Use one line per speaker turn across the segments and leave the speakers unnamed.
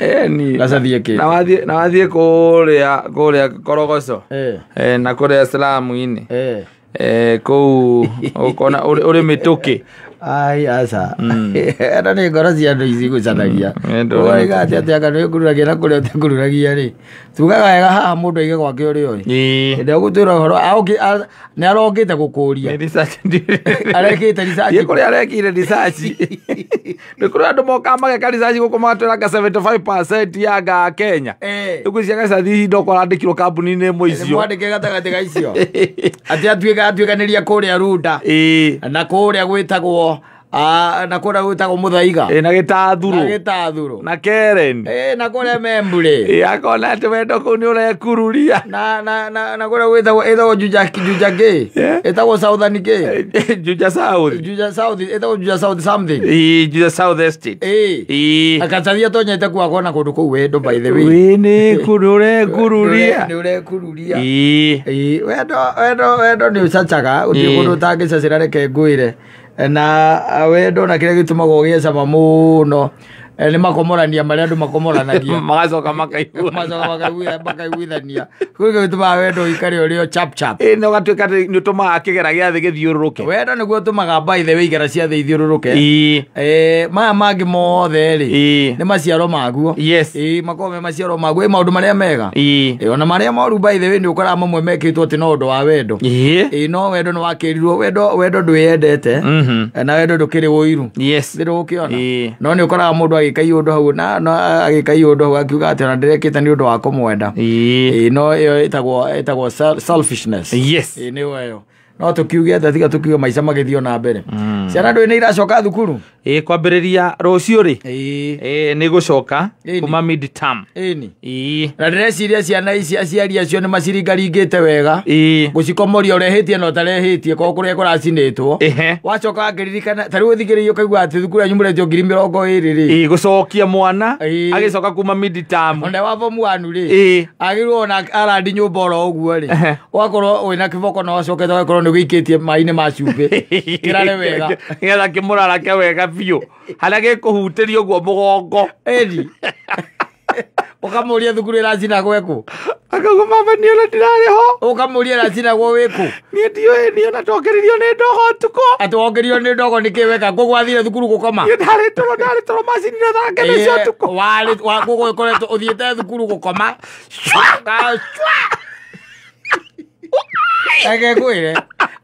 Eni.
Gacathi ĩkĩte.
Na wathiĩ kũrĩa Korogoco. Na kũrĩa Slamu-inĩ. Kũu ũkona ũrĩ mĩtũkĩ.
Ai, aca, ĩno nĩ ngoro cia andũ ici gũcanagia.
Wendo ũrĩ
Ũgaiga atĩ anga nĩ ũkururagia na kũrĩa ũtekururagia rĩ, tugaga wega haha mũndũ aige gwake ũrĩa ũrĩ. Hĩndĩ ĩrĩa ũgũtwĩra ũhoro nĩ arokĩte gũkũria.
Nĩ research.
Arekĩte research.
Thiĩ kũrĩa arekire research. Nĩ kũrĩ andũ mokaga mageka research gũkũ magatwĩra anga 75% ya anga a Kenya. Rĩu cia gacathi no kwarandĩkirwo kambuni-inĩ ĩmwe icio.
Mwandĩke gatagatĩ ga icio atĩ atuĩkanĩria kũrĩa Runda na kũrĩa gwĩtagwo na kũrĩa gwĩtagwo Mũthaiga.
Ĩ, na Gĩtathurũ.
Na Gĩtathurũ.
Na Keren.
Na kũrĩa Membure.
Ĩ, akona atĩ wendo kũu nĩ ũrekururia.
Na kũrĩa gwĩtagwo ĩtagwo Juja kĩ? Ĩtagwo Southern kĩ?
Juja South.
Juja South, ĩtagwo Juja South something.
Ĩ, Juja South Estate.
Akacathi atonyete kuo akona kũndũ kũu wendo, by the way.
Wĩ nĩ ũrekururia.
Nĩ ũrekururia.
Ĩ.
Ĩ, wendo nĩ ũcacaga, gũtirĩ kũndũ ũtangĩcacĩra, reke ngwĩre. Na wendo na kĩrĩa gĩtũmaga ũgĩe cama mũno, nĩ makomorania marĩa andũ makomoranagia.
Magacoka makaigua.
Macoka makaiguithania. Kũu nĩkĩo gĩtũmaga wendo ũikare ũrĩ o chap chap.
Ĩ, na ũgatuĩka atĩ nĩ ũtũmaga kĩgera gĩa thĩ gĩthiũrũrũke.
Wendo nĩguo ũtũmaga, by the way, igera cia thĩ ithiũrũrũke. Maya mangĩ mothe rĩ, nĩ maciaro maguo. Makoragwo me maciaro maguo, ĩ maũndũ marĩa mega. Ona marĩa moru, by the way, nĩ ũkoraga mamwe mekĩtwo atĩ no ũndũ wa wendo. Ĩ, no wendo nĩ wakĩrirwo, wendo ndwĩyendete. Na wendo ndũkĩrĩ ũiru. Thĩrĩ ũkĩona. No nĩ ũkoraga mũndũ agĩka iũndũ hau na agĩka iũndũ hau akiuga atĩ ona ndĩrekĩte nĩ ũndũ wa kũmwenda. Ĩ, no ĩyo ĩtagwo selfishness. Ĩ, nĩyo ĩyo. No tũkiuge atĩa tiga tũkiuge maica magĩthiĩ o na mbere. Ciana ndũĩ nĩ iracoka thukuru?
Ĩ, kwambĩrĩria rũciũ rĩ.
Ĩ.
Ĩ, nĩ gũcoka
Ĩni.
kuma mid term.
Ĩni.
Ĩ.
Na ndĩreciria ciana ici aciari acio nĩ maciringaringĩte wega. Gũcikomoria ũrehĩtie na ũtarehĩtie korwo kũrĩa kũracinĩtwo. Wacoka wakĩririkana ta rĩu ũthikĩrĩirie ũkaigua atĩ thukuru yanyu mũretio 20,000 rĩ.
Ĩ, gũcokia mwana agĩcoka kuma mid term.
Ona wa form one rĩ, agĩrĩirwo ona arandi nyũmba oro ũguo rĩ, ũgakorwo wĩna kĩboko na wacokete ũgakorwo nĩ wĩikĩtie maĩ-inĩ ma cumbĩ kĩrare wega.
Nĩgetha kĩmũrarake wega biũ harĩa gĩkũhutĩria ũguo mũgongo.
Ĩni ũkamũria thukuru ĩracinagwo ĩkũ?
Akauga, "Mama, niĩ ona ndirarĩ ho."
Ũkamũria ĩracinagwo wĩkũ?
Niĩ ndiũĩ, niĩ ona ndokĩririo nĩ ndogo ũtukũ.
Atĩ wokĩrio nĩ ndogo nĩkĩ weka ngũgwathire thukuru gũkoma?
Niĩ ndarĩ toro, ndarĩ toro, macinire thaa kenda cia ũtukũ.
Warĩ gũkũ ĩkoretwo ũthiĩte thukuru gũkoma. Reke ngwĩre,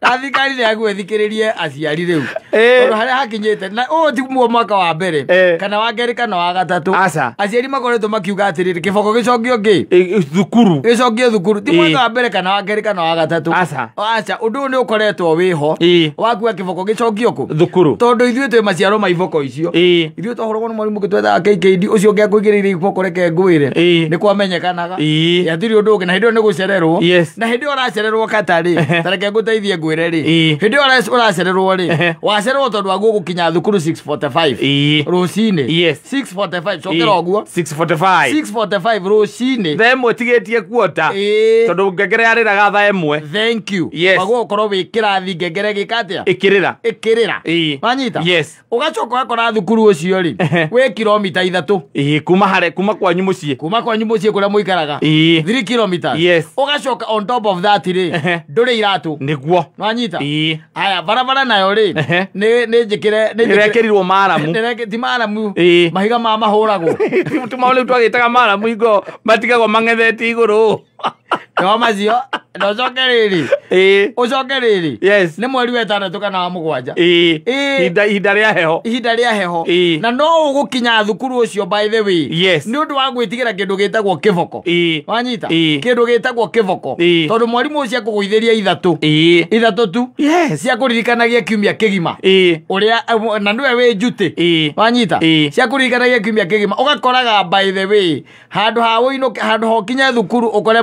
na thirikari nĩ yagĩrĩirwo ĩthikĩrĩrie aciari rĩu, tondũ harĩa hakinyĩte na ũyũ ti muo mwaka wa mbere kana wa kerĩ kana wa gatatũ.
Aca.
Aciari makoretwo makiuga atĩrĩrĩ, kĩboko gĩcokio ngĩ?
Ĩ, thukuru.
Gĩcokio thukuru ti mwaka wa mbere kana wa kerĩ kana wa gatatũ.
Aca.
Aca, ũndũ ũyũ nĩ ũkoretwo wĩho wakua kĩboko gĩcokio kũ?
Thukuru.
Tondũ ithuĩ twĩ maciaro ma iboko icio. Ithuĩ twahũragwo nĩ mwarimũ ũngĩ twethaga KKD, ũcio ũngĩ akũigĩrĩire iboko, reke ngwĩre, nĩ kwamenyekanaga. Hatirĩ ũndũ ũngĩ, na hĩndĩ ĩyo nĩ gũcererwo. Na hĩndĩ ĩyo ũracererwo kata rĩ, ta reke ngũteithie ngwĩre rĩ, hĩndĩ ĩyo ũracererwo rĩ, wacererwo tondũ waguo gũkinya thukuru 6:45 rũcinĩ. 6:45, cokera ũguo.
6:45.
6:45 rũcinĩ.
Thaa 1 tigĩtie kuota. Tondũ ngengere yarĩraga thaa 1.
Thank you. Waguo gũkorwo wĩ kĩrathi ngengere gĩka atĩa?
Ĩkĩrĩra.
Ĩkĩrĩra. Wanyita?
Yes.
Ũgacoka ũgakora thukuru ũcio rĩ, wĩ kilomita 3.
Ĩ, kuma harĩa kuma kwanyu mũciĩ.
Kuma kwanyu mũciĩ kũrĩa mũikaraga. 3 kilometers. Ũgacoka on top of that rĩ, ndũrĩ iratũ.
Nĩguo.
Wanyita?
Ĩ.
Aya, barabara nayo rĩ, nĩ njĩkĩre nĩ njĩkĩre
Ĩrekĩrirwo maramu.
Ti maramu. Mahiga ma mahũragwo.
Tuma rĩu twagĩtaga maramu ingo matigagwo mang'ethetie igũrũ.
No macio na ũcoke rĩrĩ, ũcoke rĩrĩ, nĩ mweri wa ĩtandatũ kana wa mũgwanja.
Ihinda rĩa heho.
Ihinda rĩa heho. Na no ũgũkinya thukuru ũcio, by the way, nĩ ũndũ wa gwĩtigĩra kĩndũ gĩtagwo kĩboko. Wanyita? Kĩndũ gĩtagwo kĩboko, tondũ mwarimũ ũcio akũgũithĩria 3, 3 tu cia kũririkanagia kiumia kĩgima ũrĩa na nĩwe wĩ njutĩ. Wanyita? Cia kũririkanagia kiumia kĩgima. Ũgakoraga, by the way, handũ ha ũinũke, handũ ha ũkinye thukuru ũkore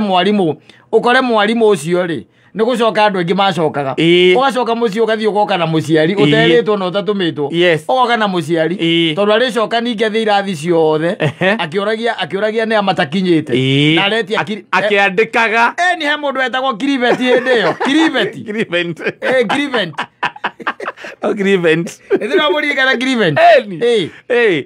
mwarimũ ũcio rĩ, nĩ gũcoka andũ aingĩ macokaga. Ũgacoka mũciĩ, ũgathiĩ ũgoka na mũciari ũterĩtwo na ũtatũmĩtwo. Ũgoka na mũciari tondũ arĩcoka ningĩ athiĩ irathi ciothe akĩũragia nĩa matakinyĩte na aretia
Akĩandĩkaga.
Ĩ, nĩ he mũndũ wetagwo Kiribeti hĩndĩ ĩyo, Kiribeti.
Kiribent.
Ĩ, Kiribent.
Grievance.
Ithira muririkana grievance.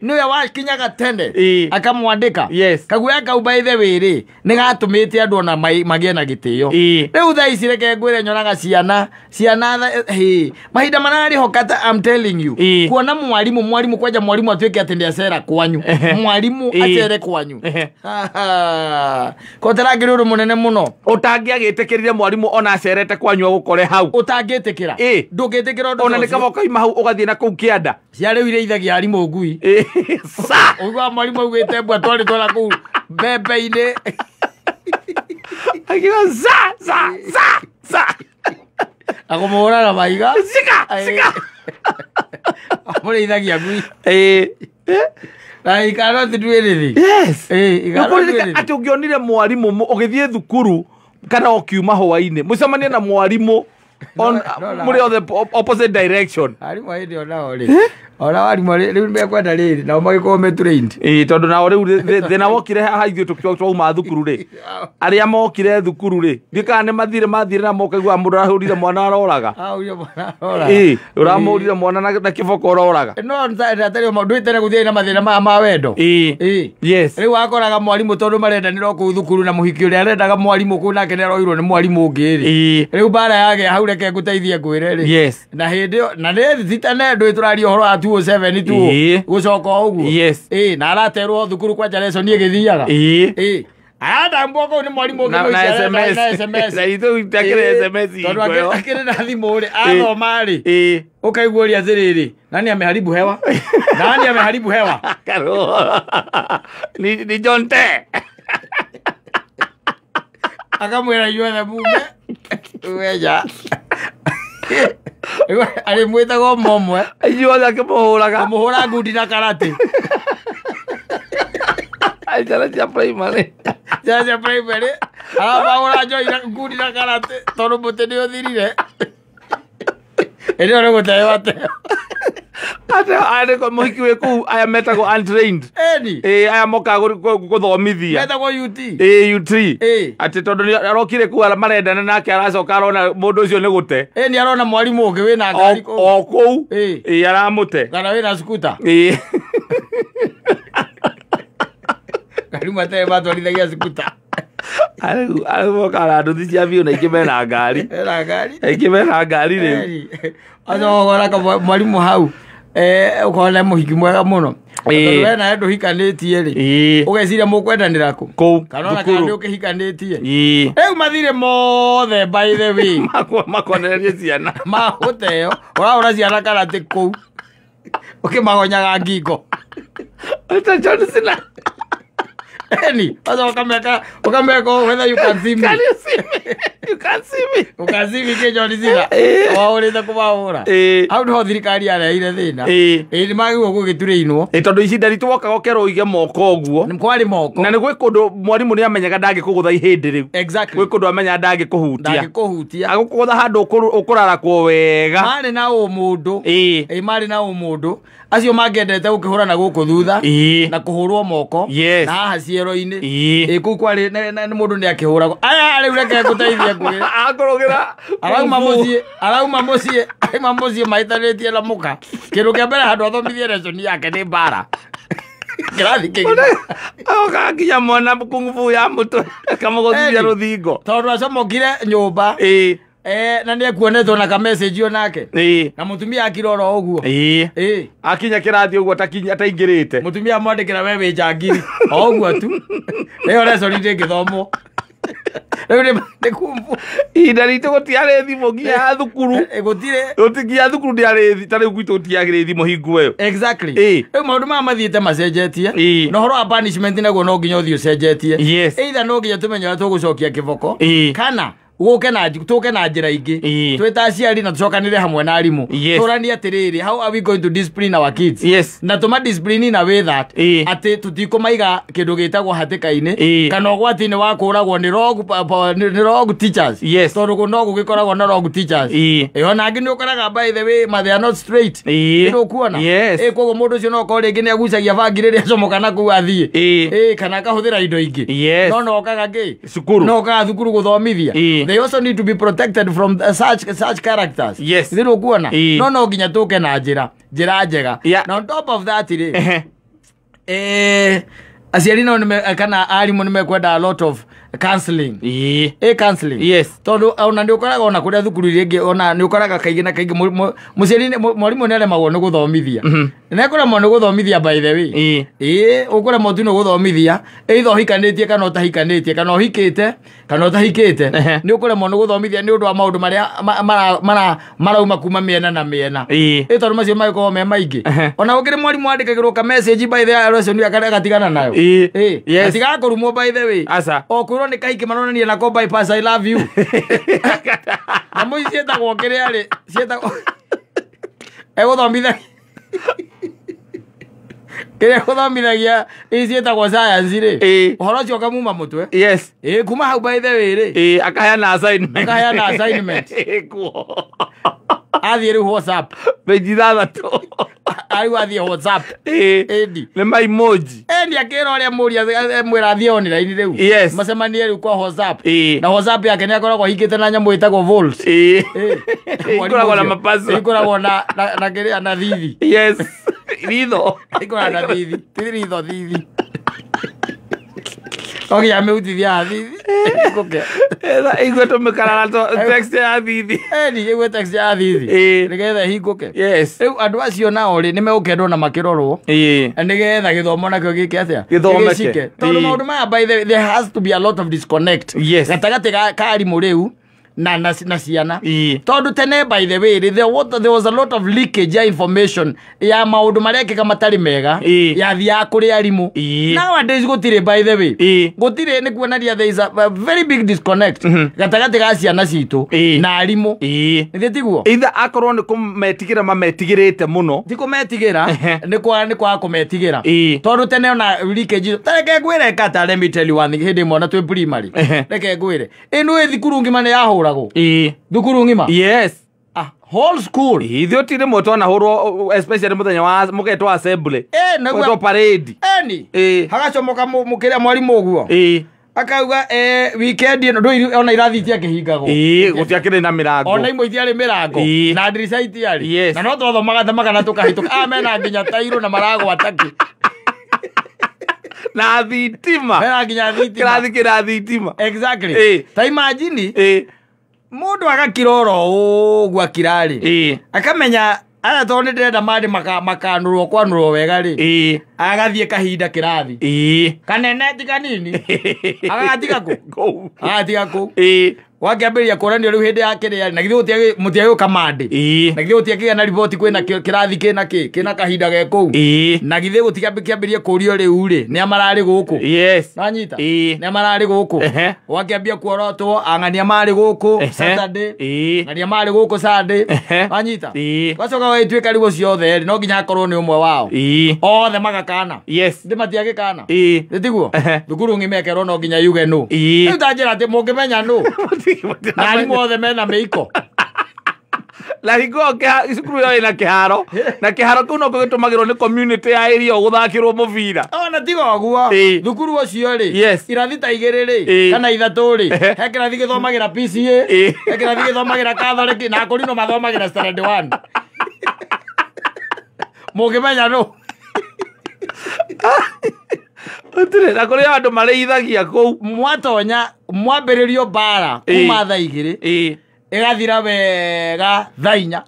Niwe wakinyaga tene akamwandika.
Yes.
Kaguoya kau by the way ri ni gatumite andu ona magie na gitio. Riu thaa ici reke ngwire nyonaga ciana mahinda marariho kata, I'm telling you. Kuona mwarimu kwanja mwarimu atuike ati ndi acera kwanyu. Mwarimu acere kwanyu. Koterangiri undu munene muno.
Utangiagitikirire mwarimu ona acerete kwanyu agukore hau.
Utangitikira. Ndungitikira undu.
Ona nikaboka ima hau ugathie na kuu kianda.
Cia riu ireithagia arimu ngui.
Sa.
Uigua mwarimu augite mbwa twari twara kuu mbembe-ini.
Akiuga za za za za.
Akumuhura na maiga.
Sika sika.
Amureithagia ngui. Na he cannot do anything.
Yes. Ati ungionire mwarimu ugithie thukuru kana ukiuma hwaini mucemanie na mwarimu on muri the opposite direction.
Arimu hindi onao ri. Ona arimu riu mekwenda riri nao magikorwo me trained.
Tondu nao riu thina wokire haha ithuĩ tũkiuga twauma thukuru ri. Aria mokire thukuru ri ndiũĩ kana nĩ mathire na mokaigua mũndũ arahũrire mwana aroraga.
Ahũrire mwana aroraga.
Ũramũrire mwana na kĩboko ũroraga.
No ndatari maũndũ tene gũthiĩ na mathĩna maya ma wendo.
Yes.
Riu wakoraga mwarimũ tondũ marendanĩra kũu thukuru na mũhiki ũrĩa arendaga mwarimũ kũu nake nĩ aroirwo nĩ mwarimũ ũngĩ ri. Riu mbara yagĩa hau reke ngũteithie ngwĩre ri.
Yes.
Na hĩndĩ ĩyo na nĩ thita ne ndũĩ tũraria ũhoro wa 207 tu gucoka uguo.
Yes.
Na araterwo thukuru kwanja lesson igithiaga. Aratambwo kuu ni mwarimu
na SMS. Na ithu itakire SMS
tondu akire na thimu ri athoma ri ukaigua ria atiriri nani ameharibu hewa. Nani ameharibu hewa.
Ni John Te
akamwira inyuothe mume weja. Ari mwitagwo momwe
inyuothe akimuhuraga
kumuhura ngundi na karate.
Ciana cia primary.
Ciana cia primary aramahura njoi na ngundi na karate tondu muti ni uthirire. Ĩrĩ ĩyo nĩ gũteo ateo.
Ate arĩ mũhiki wĩ kũu aya metagwo untrained. Aya mokaga gũthomithia.
Metagwo UT.
UT. Atĩ tondũ nĩ arokire kũu marendana nake aracoka arona mũndũ ũcio nĩ gũte.
Nĩ arona mwarimũ ũngĩ wĩna ngari
kũu. O kũu. Aramũte.
Kana wĩna skuta. Ngari matee matwarithagia skuta.
Arĩu mokaga na nduthi cia biũ na ingĩ mena ngari. Aingĩ mena ngari rĩu.
Acoka mwarimũ hau. Ukona mũhiki mwega mũno. Tondũ we nawe ndũhikanĩtie rĩ. Ũgeciria mũkwendanĩra kũ?
Kũu.
Kana ona kana nĩũkĩhikanĩtie. Rĩu mathirĩ mothe by the way.
Makonererie ciana.
Magũteo. Ũrahũra ciana karate kũu. Ũkĩmagonyaga ngingo.
Ata John Cena.
Eni, ukameka whether you can see me.
Can you see me? You can't see me.
You can see me ke John Cena. Wahũrĩte kũmahũra. Hau nĩho thirikari yareheire thĩna. Nĩ magĩrĩirwo gũgĩturĩinwo.
Tondũ ihinda ritũ wokaga ũkerwo ũige moko ũguo.
Nĩ kwarĩ moko.
Na nĩ gwĩ kũndũ mwarimũ nĩ amenyaga ndangĩkũgũtha ihĩndĩ rĩu.
Exactly.
Gwĩ kũndũ amenyaga ndangĩkũhutia.
Ndangĩkũhutia.
Agũkũgũtha handũ ũkũrarakwo wega.
Marĩ na ũmũndũ. Marĩ na ũmũndũ. Acio mangĩendete gũkĩhũrana gũkũ thutha na kũhũrwo moko na haha ciero-inĩ. Kũu kwarĩ nĩ mũndũ nĩ akĩhũragwo. Aya rĩu reke ngũteithie ngwĩre.
Akũrũgĩra.
Arauma mũciĩ, arauma mũciĩ mahĩtanĩtie na mũka. Kĩndũ kĩa mbere handũ athomithie lesson yake nĩ mbara. Kĩrathi kĩgima.
Agoka nginya mwana kung fu ya mũtwe akamũgũthithia rũthingo.
Tondũ acomokire nyũmba. Na nĩ ekuonetwo na ka message onake. Na mũtumia akira oro ũguo.
Akinya kĩrathi ũguo ataingĩrĩte.
Mũtumia amwandĩkĩra we wĩ njangiri. O ũguo tu. Ĩyo lesson ndĩngĩthomwo. Rĩu nĩ kumbu.
Ihinda ritũ gũtiarĩ thimũ nginya ya thukuru.
Gũtirĩ.
Nginya thukuru ndĩarĩ ta rĩu gwitũ gũtiarĩ thimũ hingo ĩyo.
Exactly. Rĩu maũndũ maya mathiĩte macenjetie. Na ũhoro wa punishment naguo no nginya ũthiĩ ũcenjetie. Either no nginya tũmenye ũrĩa tũgũcokia kĩboko kana tũke na njĩra ingĩ twĩ ta aciari na tũcokanĩre hamwe na arimũ tũranie atĩrĩrĩ, how are we going to discipline our kids? Na tũma discipline in a way that atĩ tũtikũmaiga kĩndũ gĩtagwo hatĩka-inĩ kana ũgwati-inĩ wa kũragwo nĩ rogue teachers. Tondũ no gũgĩkoragwo na rogue teachers. Ona angĩ nĩ ũkoraga by the way they are not straight. Nĩ ũkuona? Koguo mũndũ ũcio no okorwo rĩngĩ nĩ agucagia bangi rĩrĩa acomoka na kũu athiĩ. Kana akahũthĩra indo ingĩ. No no okaga kĩ?
Cukuru.
No okaga thukuru gũthomithia. They also need to be protected from such characters.
Yes.
Thĩ kuona no nginya tũke na njĩra njega. Na on top of that rĩ, aciari nao kana arimũ nĩ mekwenda a lot of counseling. Counseling.
Yes.
Tondũ ona nĩ ũkoraga ona kũrĩa thukuru iria ingĩ, ona nĩ ũkoraga kaingĩ na kaingĩ mũciari mwarimũ nĩ aremagwo nĩ gũthomithia. Nĩ ekũremwo nĩ gũthomithia by the way. Ũkũremwo tu nĩ gũthomithia either ũhikanĩtie kana ũtahikanĩtie, kana ũhikĩte kana ũtahikĩte, nĩ ũkũremwo nĩ gũthomithia nĩ ũndũ wa maũndũ marĩa marauma kuma mĩena na mĩena. Tondũ macio magĩkorwo me maingĩ. Ona gũkĩrĩ mwarimũ andĩkagĩrwo ka message by the way, ũcio nĩ agatigana nayo.
Yes.
Atigakũrumwo by the way.
Aca.
O kwĩrwo nĩ kahiki maronania nako bypass I love you. Na mũici ciĩtagwo kĩrĩa rĩ, ciĩtagwo egũthomithagia kĩrĩa egũthomithagia ciĩtagwo science rĩ, ũhoro ũcio ũkamuma mũtwe.
Yes.
Kuma hau by the way rĩ,
akaheana assignment.
Akaheana assignment.
Kuo.
Athiĩ rĩu WhatsApp.
Page 6.
Rĩu athiĩ WhatsApp. Ĩndi.
Nĩ ma emoji.
Ĩndi akĩra ũrĩa mũria mwĩra athiĩ online rĩu.
Yes.
Macemanie rĩu kwa WhatsApp.
Na
WhatsApp yake nĩ akoragwo ahingĩte na nyamũ ĩtagwo Volt.
Ikoragwo na mapassword.
Ikoragwo na kĩrĩa na thithi.
Yes. Ritho.
Ikoragwo na thithi. Ti ritho, thithi. Ogia ameutithia thithi.
Igwe tũmĩkarara text ya thithi.
Ĩni igwe text ya thithi. Nĩgetha ĩhingũke.
Yes.
Rĩu andũ acio nao rĩ nĩ megũkendwo na makĩrorwo. Nĩgetha gĩthomo nakĩo gĩke atĩa?
Gĩthomeke.
Tondũ maũndũ maya by the way, there has to be a lot of disconnect.
Yes.
Gatagatĩ ka arimũ rĩu na ciana. Tondũ tene by the way there was a lot of leakage ya information ya maũndũ marekĩka matarĩ mega yathiaga kũrĩ arimũ. Nowadays gũtirĩ by the way. Gũtirĩ, nĩ kuonania there is a very big disconnect gatagatĩ ga ciana citũ na arimũ. Nĩ tiguo?
Either akorwo nĩ kũmetigĩra mametigĩrĩte mũno.
Ti kũmetigĩra, nĩ kwaga kũmetigĩra. Tondũ tene ona leakage, ta reke ngwĩre kata, let me tell you one thing, hĩndĩ ĩmwe ona twĩ primary. Reke ngwĩre. Ĩno ĩ thukuru ng'ima nĩ yahũragwo. Thukuru ng'ima.
Yes.
Whole school.
Ithuĩ ti rĩmwe twanahũrwo especially mũthenya wa mũgetwo assembly.
Naguo
parade.
Eni. Hagacomoka mũkĩrĩa mwarimũ ũguo. Akauga weekend ĩno ndũĩ ona irathi itiakĩhingagwo.
Gũtiakĩrĩ na mĩrango.
Ona imwe itiarĩ mĩrango. Na ndirica itiarĩ. Na no twathomaga ta magana tũkahĩtũka. Mena nginya tairũ na maragwata kĩ.
Na thitima.
Mena nginya thitima.
Kĩrathi kĩra thitima.
Exactly. Ta imagine mũndũ agakira oro ũguo akira rĩ, akamenya aya tondũ nĩ ndĩrenda mandĩ makanũrwo kwanũrwo wega rĩ, agathiĩ kahinda kĩrathi kanene ti kanini, agagatiga kũ, agagatiga kũ. Wakĩambĩrĩria kuonanio rĩu hĩndĩ ya kĩrĩa, na githĩ mũtiagĩũka mandĩ, na githĩ gũtiakĩgĩa na riboti kwĩna kĩrathi kĩna kĩ kĩna kahinda ge kũu, na githĩ gũtiakĩambĩrĩria kũrio rĩu rĩ nĩa mararĩ gũkũ.
Yes.
Nanyita nĩa mararĩ gũkũ. Wakĩambia kuorotwo ang'ania marĩ gũkũ Saturday, ng'ania marĩ gũkũ Sunday. Wanyita wacoka wagĩtuĩka rĩu ũcio othe rĩ no nginya akorwo nĩ ũmwe wao. Othe magakana.
Yes.
Ndĩ matiagĩkana. Nĩ tiguo? Thukuru ng'ima ĩkerwo no nginya yuge nũ. Rĩu ta njĩra atĩ mũngĩmenya nũ. Na arimũ othe mena mĩiko.
Na hingo cukuru ĩyo ĩna kĩharo, na kĩharo kĩu no gĩtũmagĩrwo nĩ community ya area gũthakĩrwo mũbira.
Ona tiga ũguo, thukuru ũcio rĩ, irathi ta igĩrĩ rĩ, kana ithatũ rĩ, he kĩrathi gĩthomagĩra PCA, he kĩrathi gĩthomagĩra Catholic, na akũrinũ mathomagĩra standard 1. Mũngĩmenya nũ.
Na kũrĩ andũ marĩithagia kũu.
Mwatonya mwambĩrĩrio mbara kuma thaa igĩrĩ ĩgathira wega thaa inya.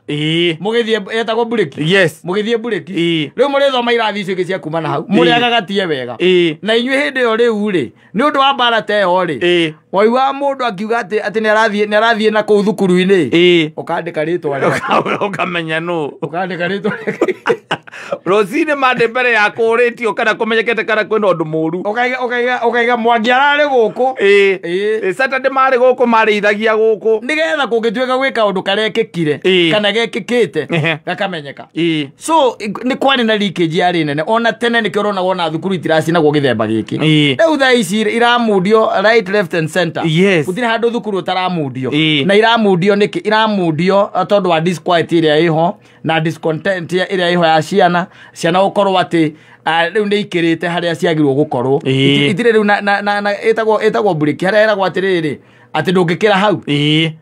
Mũgĩthiĩ ĩtagwo mburĩki.
Yes.
Mũgĩthiĩ mburĩki. Rĩu mũrĩthoma irathi icio ingĩ cia kuma na hau. Mũrĩaga gatie wega. Na inyuĩ hĩndĩ ĩyo rĩu rĩ, nĩ ũndũ wa mbara ta ĩyo rĩ, waigua mũndũ akiuga atĩ nĩ arathiĩ na kũu thukuru-inĩ, ũkandĩka rĩtwa rĩake.
Ũkamenya nũ.
Ũkandĩka rĩtwa rĩake.
Rũcinĩ mandĩ mbere ya kũrĩtio kana kũmenyekete kana kwĩna ũndũ mũru.
Ũkaiga Mwangi ararĩ gũkũ.
Saturday marĩ gũkũ marĩithagia gũkũ.
Nĩgetha kũngĩtuĩka gwĩ kaũndũ karekĩkire kana gekĩkĩte gakamenyeka. So nĩ kwarĩ na leakage yarĩ nene. Ona tene nĩkĩo ũronaga ona thukuru itiracinagwo gĩthemba gĩkĩ. Rĩu thaa ici iramundio right, left and center.
Yes.
Gũtirĩ handũ thukuru ũtaramundio. Na iramundio nĩkĩ? Iramundio tondũ wa disquiet ĩrĩa ĩho na discontent ĩrĩa ĩho ya ciana. Ciana gũkorwo atĩ Rĩu nĩ ikĩrĩte harĩa ciagĩrĩirwo gũkorwo. Itirĩ rĩu na ĩtagwo mburĩki harĩa ĩragwo atĩrĩrĩ atĩ ndũngĩkĩra hau.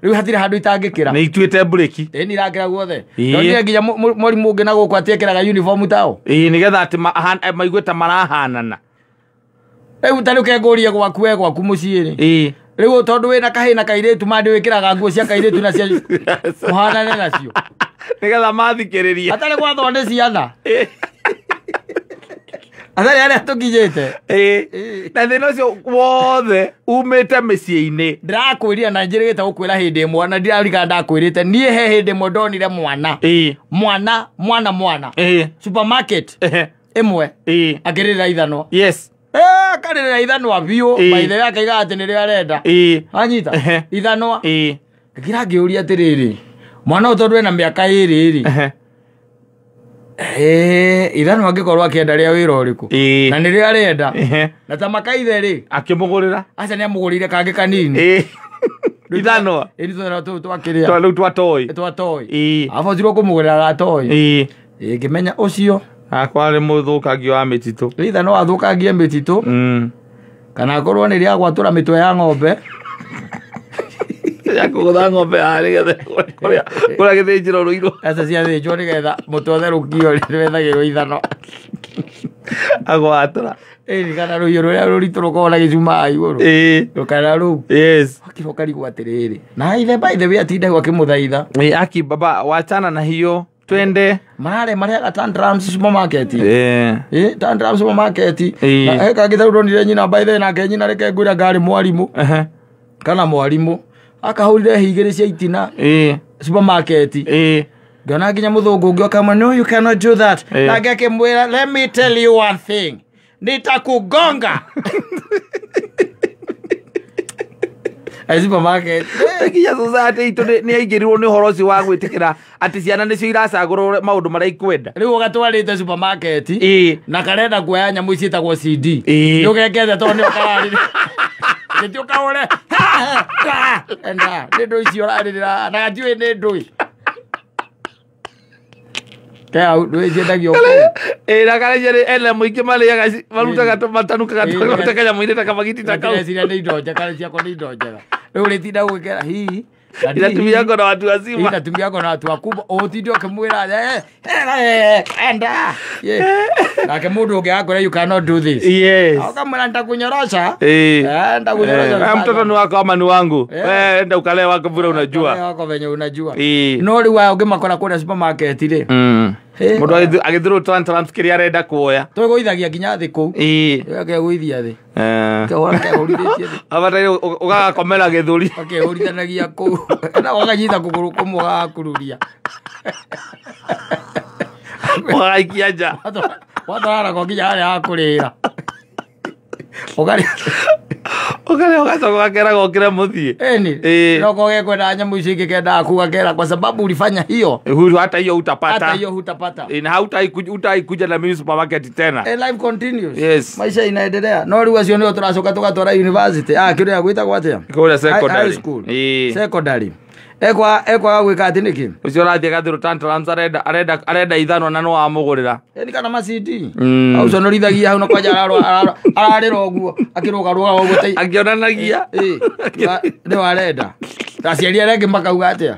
Rĩu hatirĩ handũ itangĩkĩra.
Nĩ ituĩte mburĩki.
Ĩĩ nĩ irakĩra guothe. Ndonire nginya mwarimũ ũngĩ na gũkũ atiekĩraga uniform tao.
Ĩĩ nĩgetha atĩ maigue ta marahanana.
Rĩu ta rĩu kengũrie gwaku we gwaku mũciĩ rĩ.
Ĩĩ.
Rĩu tondũ wĩna kahĩĩ na kairĩtu mandĩ wĩkĩraga nguo cia kairĩtu na cia mũhanane nacio.
Nĩgetha mathikĩrĩrie.
Hatarĩ gwathwo nĩ ciana. Atarĩ harĩa tũkinyĩte.
Ĩĩ. Na thĩna ũcio wothe umĩte mĩciĩ-inĩ.
Ndĩrakwĩrire na njĩrĩgĩte gũkwĩra hĩndĩ ĩmwe na ndirarikana ndakwĩrĩte niĩ he hĩndĩ ĩmwe ndonire mwana.
Ĩĩ.
Mwana mwana mwana.
Ĩĩ.
Supermarket ĩmwe.
Ĩĩ.
Akĩrĩrĩra ithanwa.
Yes.
Akarĩrĩra ithanwa biũ.
Ĩĩ.
By the way akaiga atĩ nĩrĩo arenda.
Ĩĩ.
Wanyita? Ithanwa.
Ĩĩ.
Ngĩkira ngĩũria atĩrĩrĩ mwana ũyũ tondũ ena mĩaka ĩrĩ rĩ. Ithanwa angĩkorwo akĩenda rĩa wĩra ũrĩkũ. Na nĩrĩo arenda. Na ta makaithe rĩ.
Akĩmũgũrĩra.
Aca nĩamũgũrĩire kangĩ kanini.
Ĩĩ. Ithanwa.
Ĩĩ tũthanwa tũu twakĩrĩa.
Rĩu twa toy.
Twa toy.
Ĩĩ.
Abotirwo kũmũgũrĩra ga toy.
Ĩĩ.
Ĩĩ ngĩmenya ũcio.
Akwa nĩ mũthũkangia wa mĩtitũ.
Ithanwa athũkangie mĩtitũ. Kana akorwo nĩ rĩa gwatũra mĩtwe ya ng'ombe.
Ya kũgũtha ng'ombe haha nĩgetha kũrĩa gĩthĩnjĩro rũirũ.
Aca ciathĩnjwo nĩgetha mũtwe ũtherũkio nĩwethagĩrwo ithanwa.
Agwatũra.
Ĩĩ kana rũhiũ rũrĩa rũritũ rũkoragwo na gĩcuma haha igũrũ.
Ĩĩ.
Kana rũu.
Yes.
Wakĩrwo ũkarigwo atĩrĩrĩ. Na ithe by the way atindagwo akĩmũthaitha.
Ĩĩ aki baba wachana na hiyo twende.
Marare marĩaga tantrums supermarket.
Ĩĩ.
Ĩĩ tantrums supermarket.
Ĩĩ.
Na he kangĩ tarĩu ndonire nyina by the way nake nyina reke ngwĩre ngarĩ mwarimũ. Kana mwarimũ. Akahũrire hĩ igĩrĩ cia itina.
Ĩĩ.
Supermarket.
Ĩĩ.
Ngĩona nginya mũthũngũ ũngĩ akamwĩra no you cannot do that.
Ĩĩ.
Nake akĩmwĩra let me tell you one thing. Nitakugonga. Ai supermarket.
Nginya society itũ nĩ yaingĩrirwo nĩ ũhoro ũcio wa gwĩtĩkĩra atĩ ciana nĩcio iracagũra maũndũ marĩa ikwenda.
Rĩu ũgatwarĩte supermarket.
Ĩĩ.
Na karenda kuoya nyamũ ici ciĩtagwo CD.
Ĩĩ.
Nĩũgekete tondũ nĩo kararĩrĩra. Gĩtĩ ũkahũre. Enda, nĩ ndũĩ icio ũrarĩrĩra na gatiũĩ nĩ ndũĩ. Ke hau ndũĩ ciendagio kũu.
Ĩĩ na karĩa nĩ ene mũingĩ marĩaga marutaga matanukaga kanyamũ-inĩ ta kamagiti ta kau.
Ndĩreciria nĩ indo njega, kana ciakwa nĩ indo njega. Rĩu ũrĩtinda gũgĩkera hihi.
Inatumia na watu wazima.
Inatumia na watu wakubwa. Ũtinde ũkĩmwĩra enda. Nake mũndũ ũngĩ akwĩra you cannot do this.
Yes.
Akamwĩra nitakunyorosha.
Eh.
Nitakunyorosha.
Mtoto ni wako ama ni wangu? Wewe enda ukalee wako vile unajua.
Wako venye unajua.
Eh.
No rĩu aya ũngĩmakora kũrĩa supermarket rĩ.
Mũndũ agĩthirwo tantrums kĩrĩa arenda kuoya.
Twĩgũithagia nginya thĩ kũu.
Ĩĩ.
Akegũithia thĩ. Kehũra kehũrithĩtie thĩ.
Abataire ũgagakomera gĩthũri.
Akehũrithanagia kũu. Na ũkanyita kũgũrũ kũmwe ũgagakururia.
Ũgagaikia nja.
Watwara ko nginya harĩa hakũrĩra. Ũkarĩa.
Ũkarĩa ũgacoka ũgakera gokĩra mũthiĩ.
Ĩni. No ko gekwenda nyamũ icio ingĩ kendaga kuga kera kwa sababu ulifanya hiyo.
Huru hata hiyo utapata.
Hata hiyo hutapata.
Na hutaikuja na mimi supermarket tena.
Life continues.
Yes.
Maisha inaendelea. No rĩu acio nĩo tũracoka tũgatwara university. Kĩrĩa gwĩtagwo atĩa?
Kũrĩa secondary.
High school. Secondary. Ekwa gwĩka atĩ nĩkĩ?
Ũcio ũrathiĩ agathirwo tantrums arenda ithanwa na no wamũgũrĩra.
Ĩni kana ma CD. Au conorithagia hau na kwanja ararĩra ũguo akĩrũgarũga ũguo ta
akĩonanagia.
Nĩ warenda. Aciari arĩa angĩ makauga atĩa?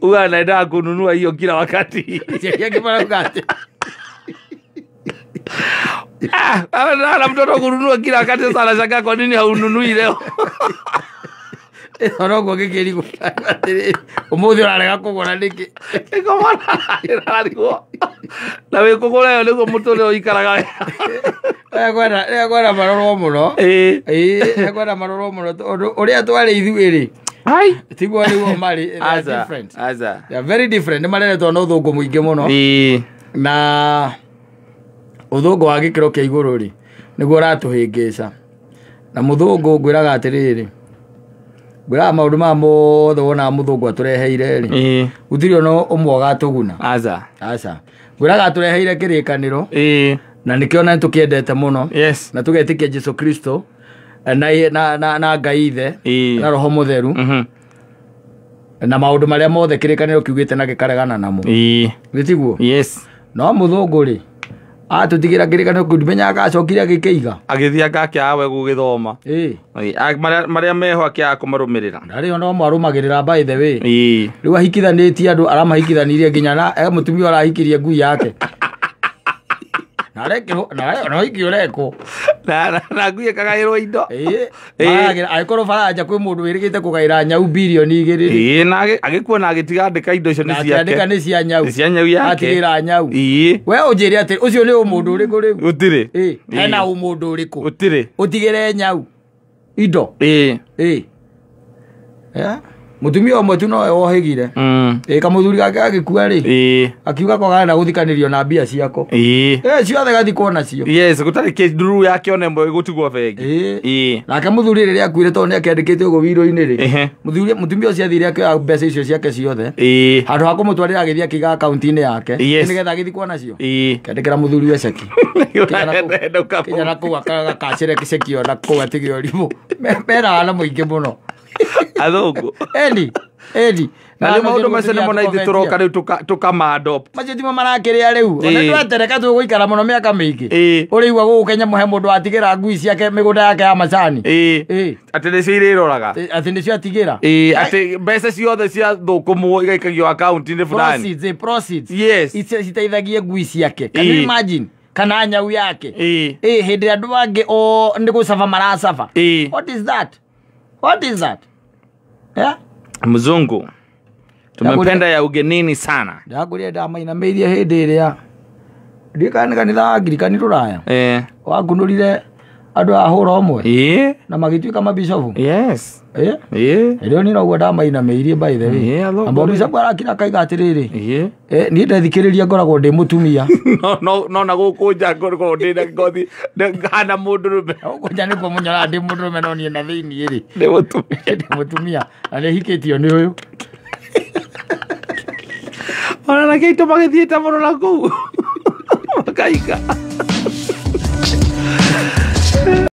Uga anaenda kununua hiyo kila wakati.
Aciari angĩ marauga atĩa?
Na mtoto kununua kila wakati sasa anashangaa kwa nini haununui leo.
Oroguo gĩkĩrigwo atĩrĩrĩ ũmũthĩ ũrarega kũgũra nĩkĩ?
Ĩrarigwo. Na wĩ kũgũra ĩyo nĩguo mũtũrĩre ũikaraga.
Ekwenda marorwo mũno.
Ĩĩ.
Ekwenda marorwo mũno tondũ ũrĩa twarĩ ithuĩ rĩ.
Hai.
Tiguo nĩguo marĩ. They are different.
Aca.
They are very different. Nĩ mareretwo na ũthũngũ mũingĩ mũno.
Ĩĩ.
Na ũthũngũ wa gĩkĩro kĩa igũrũ rĩ nĩguo ũratũhĩngĩca. Na mũthũngũ ngwĩraga atĩrĩrĩ ngwĩraga maũndũ maya mothe wonaga mũthũngũ atũreheire rĩ.
Ĩĩ.
Gũtirĩ ona ũmwe ũgatũguna.
Aca.
Aca. Ngwĩraga atũreheire kĩrĩkanĩro.
Ĩĩ.
Na nĩkĩo na nĩtũkĩendete mũno.
Yes.
Na tũgetĩkia Jesu Kristo na Ngai Ithe na Roho Mũtheru. Na maũndũ marĩa mothe kĩrĩkanĩro kiugĩte na gĩkaregana namo.
Ĩĩ.
Nĩ tiguo?
Yes.
No mũthũngũ rĩ Atũtigĩra kĩrĩkanĩro kĩu ndimenyaga agacokire agĩkĩiga.
Agĩthiĩ akakĩaga we gũgĩthoma. Marĩa meho akĩaga kũmarũmĩrĩra.
Narĩo no marũmagĩrĩra by the way. Rĩu ahikithanĩtie andũ aramahikithanirie nginya na mũtumia ũrahikirie ngui yake. Na ũhiki ũrekwo.
Na ngui ĩkagaĩrwo indo.
Angĩkorwo Faranja kwĩ mũndũ wĩrĩgĩte kũgaĩra nyau bilioni 2.
Na agĩkua na agĩtiga andĩka indo icio nĩ ciake.
Akĩandĩka nĩ cia nyau.
Nĩ cia nyau yake.
Atigĩra nyau. We ũnjĩre atĩ ũcio nĩ ũmũndũ ũrĩkũ rĩu?
Gũtirĩ.
Hena ũmũndũ ũrĩkũ?
Gũtirĩ.
Ũtigĩre nyau indo. Mũtumia ũmwe tu nowe wohĩgire. Kamũthuri gake agĩkua rĩ. Akiuga ko gana gũthikanĩrio na mbia ciako. Ciothe gathikwo nacio.
Yes, gũtarĩ kĩnduru yake ona ĩmwe gũtigwo bengi.
Nake mũthuri rĩrĩa akuire tondũ nĩ akĩandĩkĩte ũguo wiro-inĩ rĩ. Mũtumia ũcio athire akĩoya mbeca icio ciake ciothe. Handũ ha kũmũtwarĩra agĩthiĩ akĩiga akaunti-inĩ yake. Nĩgetha agĩthikwo nacio. Akĩandĩkĩra mũthuri we ceki. Kinya na kũu agakacĩre ceki ona kũu atige ũrimũ. Meraga na mũingĩ mũno.
Athũngũ.
Eni.
Na rĩu maũndũ macio nĩmo na ithuĩ tũroka rĩu tũkama-adopt.
Macio timo marakĩrĩa rĩu. Ona twetereka tũgũikara mũno mĩaka mĩingĩ. Ũrĩigua gũkũ Kenya mũhe mũndũ atigĩra ngui ciake mĩgũnda yake ya macani.
Atĩ nĩcio irĩroraga.
Atĩ nĩcio atigĩra.
Atĩ mbeca ciothe cia thũkũmwo igaikagio akaunti-inĩ fulani.
Proceeds.
Yes.
Citeithagie ngui ciake. Can you imagine? Kana nyau yake. Hĩndĩ ĩrĩa andũ angĩ o nĩ gũcaba maracaba. What is that? What is that? Yeah?
Mzungu. Tumependa ya ugenini sana.
Ndakuria ndamainamĩirie hĩndĩ ĩrĩa ndiĩ nĩ kanitha wa Angirikani rũraya. Wakunũrire andũ a hũra ũmwe. Na magĩtuĩka mabicobu.
Yes.
Rĩo niĩ noguo ndamainamĩirie by the way. Amba bicobu arakira akaiga atĩrĩrĩ. Niĩ ndethikĩrĩria ngoragwo ndĩ mũtumia.
No na gũkũ nja ngoragwo ndĩ na ngothi hana mũndũrũme.
Gũkũ nja nĩkuo mũnyonaga ndĩ mũndũrũme no niĩ na thĩiniĩ rĩ.
Ndĩ mũtumia.
Ndĩ mũtumia. Na nĩhikĩtio nĩ ũyũ.
Ona na kĩitũ magĩthiĩte mũno na kũu. Makaika.